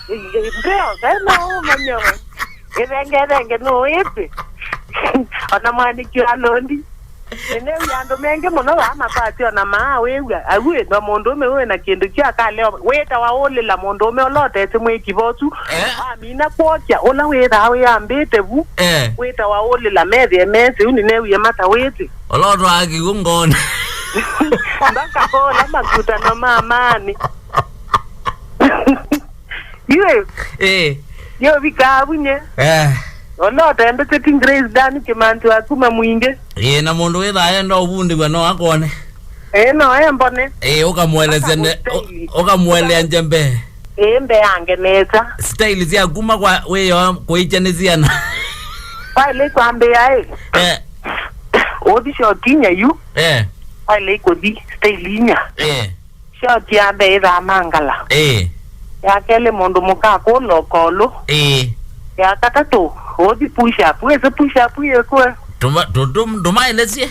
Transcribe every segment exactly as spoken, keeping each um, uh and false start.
Mbeo, vena ũmanya we. Ĩthenge, ĩthenge, nũwĩsĩ. Ona mwanĩki wa londi. Nĩnewie andũ mengĩ mũno vaa makwatĩ ona maa wĩw'a. Au ĩndwa mũndũũme wĩ na kĩndũ kya kaleo. Wĩtawa ũlĩla mũndũũme ũla ũtesĩ mwĩki vosu. Eh? Wamina kwokya, ũla wĩthaa wĩambĩte vu. Eh. Wĩtawa ũlĩla methĩe mesĩ, u nĩnewie matawĩtĩ. Ũla ũtwaa kĩw'ũ ngoonĩ. Mbaka kũla makutano ma maanĩ. Iwe. Eh. Yo vikavu nye. Eh. Ona ũtembete ti Grace Dan Kimanthi wa kuma mwingĩ. Eh, na mũndũ wĩthaa enda ũvundĩw'a no akone. Eh, no embone. Eh, ũkamwelesya ne-, ũ-, ũkamwelea nje mbee. Eh, mbe yange nesa. Style sya kuma kwa wĩyo kũikya nĩ siana. Kwaĩle kwambĩa ĩ. Eh. Ũthi shotinya yu. Eh. Kwaĩle kũthi style inya. Eh. Shoti ya mbee ĩthaa mangala. Ĩĩ. Ya kelĩ mũndũ mũka kũla ũkolũ. Ĩĩ. Ya katatũ, ũthi push up. Wĩsĩ push up yĩkũe? Tũma-, tũ-, tũ-, ndũmaelesye.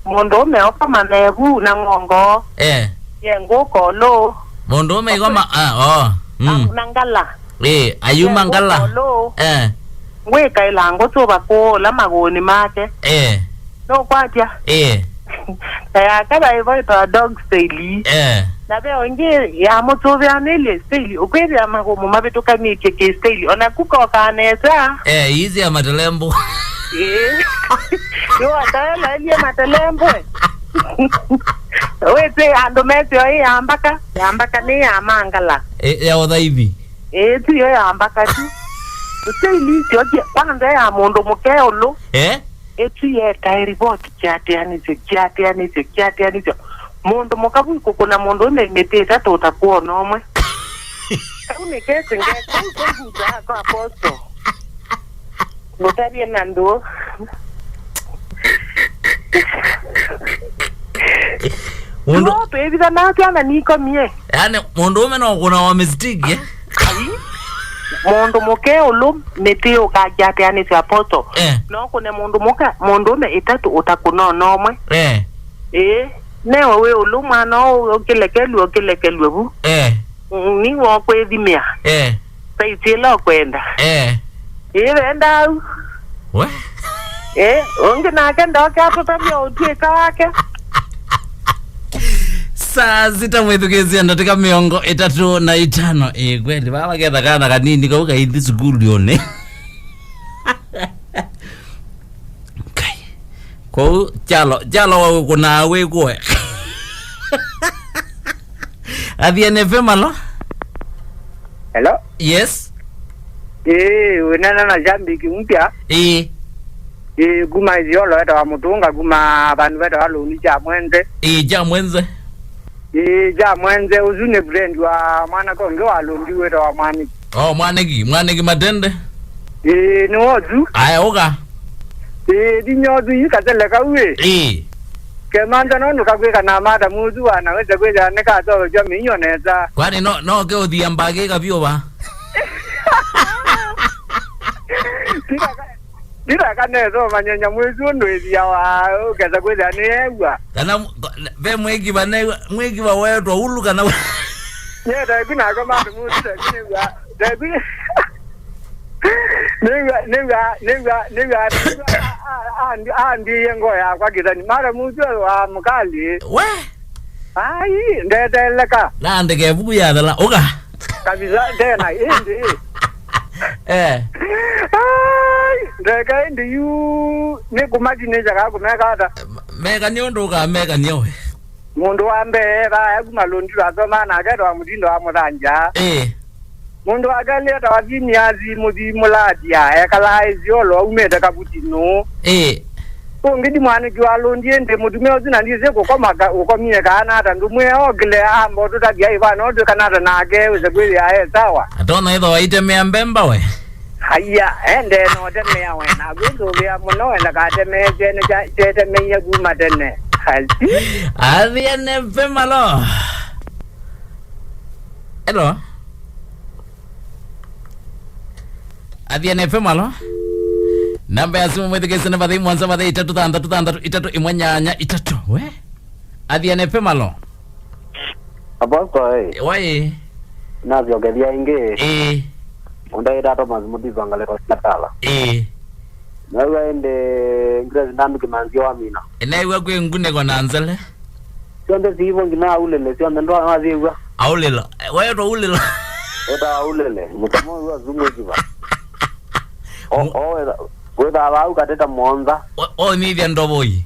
Mũndũ ũme oka manevu na ng'ongo. Eh. Ye ngũkolũ. Mũndũ ũme igoma, ah, oh. Mm. Na ngala. Ĩĩ, ayuma ngala. Ngũkolũ. Eh. Ngwĩkaĩla ngũsũva kũla magũũnĩ make. Eh. Nũkwatya? Eh. Na ya kala ĩvo ĩtawa dog style. Eh. Na ve ũngĩ ya mũtũvĩanĩlye style, ũkwĩthĩa magũmũ mavĩtũkanĩtye kĩ style. Ona kukokaa nesa. Eh, ii sya matelembũ. Eh. Yu ataelaelie matelembwe. Wĩsĩ andũ mesyo ĩ ya mbaka, ya mbaka nĩ ya mangala. Eh, ya ũthaithi. Eh, tiyo ya mbaka tu. Style icio kwanza ya mũndũ mũkeũlũ. Eh? Ĩtu yetae rivoti kyateanĩsyo, kyateanĩsyo, kyateanĩsyo. Mũndũ mũka vu kũkũna mũndũ ũme mĩtĩ ĩtatũ ũtakuona ũmwe. Kau nĩ kesi nge-, kau kau vuta kwa apostle. Ngũtavye na ndũ. Mũndũ No twĩvitha na twana nikomie. Yaani, mũndũ ũme no kũna wa mistake, eh? Ai. Mũndũ mũke ũlũ mĩtĩ ũkakiateanĩsya apostle. Eh. No kũne mũndũ mũka, mũndũ ũme ĩtatũ ũtakũnona ũmwe. Eh. Ĩĩ, newe wĩ ũlũ mwana ũũ ũkĩlekelw'a, ũkĩlekelw'a vu. Eh. Mm, nĩwe ũkwĩthimĩa. Eh. Saisi ĩla ũkwenda. Eh. Ĩĩ, wenda au. We? Eh, ũngĩ nake ndoke atũtavya ũtuĩka wake. Saa sita mwĩthukĩĩsya ndatĩka mĩongo ĩtatũ na itano. Ĩĩ, kweli, vaa vaketha kana kanini kau kaithi sukulu one. Ngai. Kũu kyalo, kyalo wa kũnaa wĩkũe. Athiani F M, alo? Hello? Yes. Ĩĩ, wĩnena na Jambiki mpya. Ĩĩ. Ĩĩ, kuma Isiolo etawa Mũtũnga, kuma vandu vetawa Lũni kya Mwenze. Ĩĩ, kya Mwenze. Ĩĩ, kya Mwenze, ũsu nĩ friend wa mwana konge wa Lũni wetawa Mwaniki. Oh, Mwaniki, Mwaniki Matende. Ĩĩ, nĩ wosu. Aya, ũka. Ĩĩ, thinya ũsu yu katele kau ĩ. Ĩĩ. Kemantha no nũkakwĩka na mata mũsu wana wese kwĩthĩa nĩ katolo kya mĩio nesa. Kwani no, no ke ũthia mbagĩ kavyũ va? Ndithaka nesa ũmanye nyamũ ĩsu ũndũ ĩthiawa, ũkesa kwĩthĩa nĩyeew'a. Kana m-, ko-, ve mwĩkiva ne-, mwĩkiva weetwa ulu kana we- Nye teku nako mata mũsu teku nĩw'a, teku nĩw'a, nĩw'a, nĩw'a, nĩw'a, a-, a-, a-, andiie ngoo yakwa kĩthani. Mara mũsu wa mũkali. We? Ai, ndeteleka. Naandĩka ĩvuku yathela, ũka. Kabisa, tena, ĩndĩ. Eh. Ai, ndeka ĩndĩ yu, nĩ kũmatinĩsya kaa kũmeka ata? Mekanie ũndũ ũkamekania we. Mũndũ wa mbee, vaya kuma Lũndi twasoma nake etwa Mũtindo wa Mũthangya. Eh. Mũndũ wa kelĩ etawa Phineas Mũthi Mũlatia, ekalaa Isiolo, aumĩte Kavuti nũũ. Ĩĩ. Ũngĩ ndi mwanĩki wa Lũndi, ĩndĩ mũtumĩa ũsu na ndisĩ kũkoma ka-, ũkomie kana ata, ndũmwĩe okĩle amba ũtũtavya ĩvana ũtwĩka nata nake wĩse kwĩthĩa e sawa. Atona ĩtho waitemea mbemba we. Aya, ende no temea we, naku ndũvĩa mũno, wenda katemee kyene kya-, kyetemeie kuma tene. Asi. Athiane vema lo. Hello. Athiani F M, alo? Namba ya simu mwĩthukĩĩsye nĩ vathei mũonza vathei itatũ thanthatũ thanthatũ itatũ ĩmwe nyanya itatũ. We? Athiani F M, alo? Apostle, eh. Wai. Navyokethya ĩngĩ. Ĩĩ. Ũndaĩta Thomas Mũtitwa ngalĩko cia tala. Ĩĩ. Naw'a ĩndĩ Grace Ndambi Kĩmanzi wa mina. New'a kwĩ ngunĩko na nzele. Syonthe siivo nginya aulĩle, syonthe ndwanasyĩw'a. Aulĩlo. Wetwa ulĩlo. Wetwa aulĩle. Mũtamo wĩ wa zumu kiva. O, o, wetha, wetha vau kateta monza. O, o, nithya ndovoi.